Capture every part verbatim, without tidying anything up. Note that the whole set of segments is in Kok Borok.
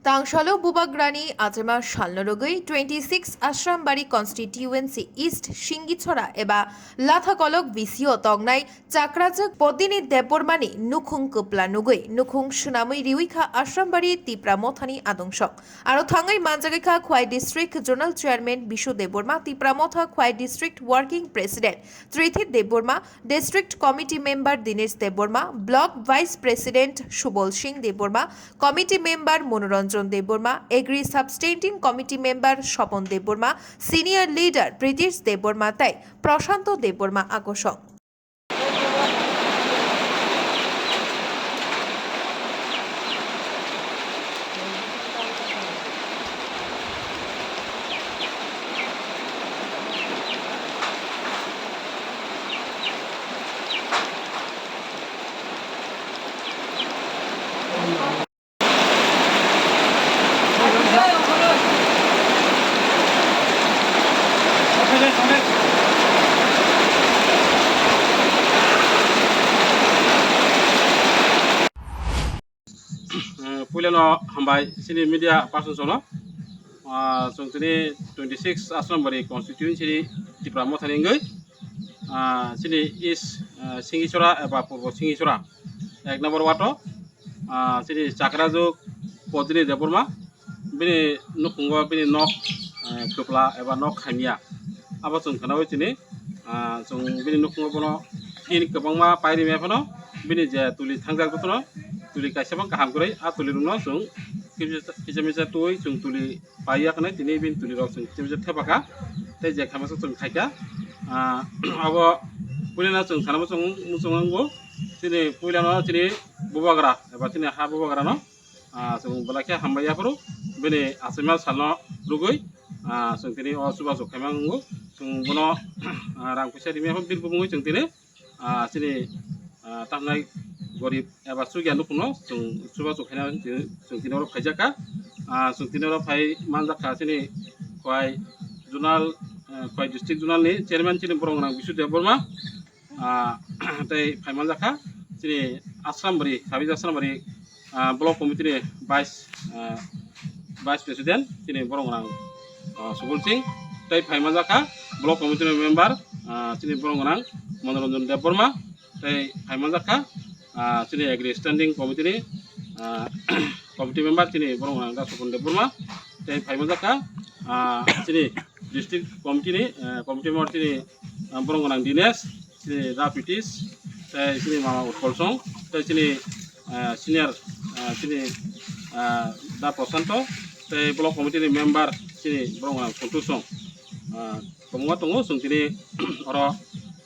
Tangsalo Bubagrani achema salno rwgwi twenty six Ashrambari Constituency East Singichora eba Lathakolok V C o tongnai Chakrajwk Podini Debbarmani nukhung kwpla nugwi nukhung swnamwi riwi kha Ashrambari Tipra Mothani adungsong. Aro thangwi manjagwi kha Khwai District Zonal Chairman Bishu Debbarma, Tipra Motha Khwai District Working President Trithit Debbarma, District Committee Member Dinesh Debbarma, Block Vice President Subol Singh Debbarma, Committee Member Monoranjan Debbarma, Agri Substanding Committee Member Sopon Debbarma, Senior Leader Pritish Debbarma tei Prashanto Debbarma akosong. Eh, puilano hambai chini media person sono. Ah, chwng tini twenty six Ashrambari constituency ni Tipra Mothani wngwi, ah, chini East, ah, Singichora eba Purbo Singichora ek number ward o, ah, chini Chakrajwk Podini Debbarma bini nukhungo bini nok, eh, kwpla eba nok khaimya. Abo chwng khwnawi chini, ah, chwng bini nukhungo bono tin kwbangma pairi maya phano bini je tuli thangjak jotono tuli kaisa bang kaham kwrwi a tuli rokno chwng kisa misa twi chwng tuli paiya khwnai tini bini tuli rok chwng kisa misa thepaka tei je khaimasa chwng khaika. Ah, abo puilano chwng sana muchung muchung wngo chini puilano chini bubagra eba chini ha bubagrano ah, chwng belai khe hambai yaphuru bini achaima salno rwgwi, ah, chwng tini o chubachu khaima wngo. Chwng bono, ah, rang puisa rimya phano birbuk wngwi chwng tini, ah, chini, ah, tamnai gorib eba chukya nukhungno chwng chubachu khaina chwng tini oro phaijakha. Ah, chwng tini oro phai manjakha chini Khwai Zonal, ah, Khwai District Zonal ni Chairman chini borok gwnang Bishu Debbarma. Ah, tei phaimanjakha chini Ashrambari, Sabij Ashrambari, ah, Block Committee ni Vice, ah, Vice President chini borok gwnang, ah, Subol Singh, tei phaimanjakha Block Committee ni Member, ah, chini borok gwnang Manoranjan Debbarma, tei phaimanjakha, ah, chini Agri Standing Committee ni, ah, Committee Member chini borok gwnang Dasopon Debbarma, tei phaimanjakha, ah, chini District Committee ni, ah, Committee Member chini, ah, borok gwnang Dinesh, chini Da Pritish, tei chini mama Utpal Song, tei chini, ah, senior, ah, chini, ah, Da Prashanto, tei Block Committee ni member chini borok gwnang Sontu Song. Ah, kwbangma tongo, chwng tini oro,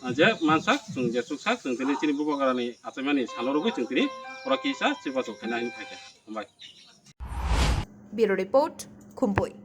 ah, je mansak, chwng je chuksak, chwng tini chini bubagrani achaimani salo rwgwi chwng tini oro kisa chubachu khaina hinwi phaikha. Hambai. Bureau Report, Khumpui.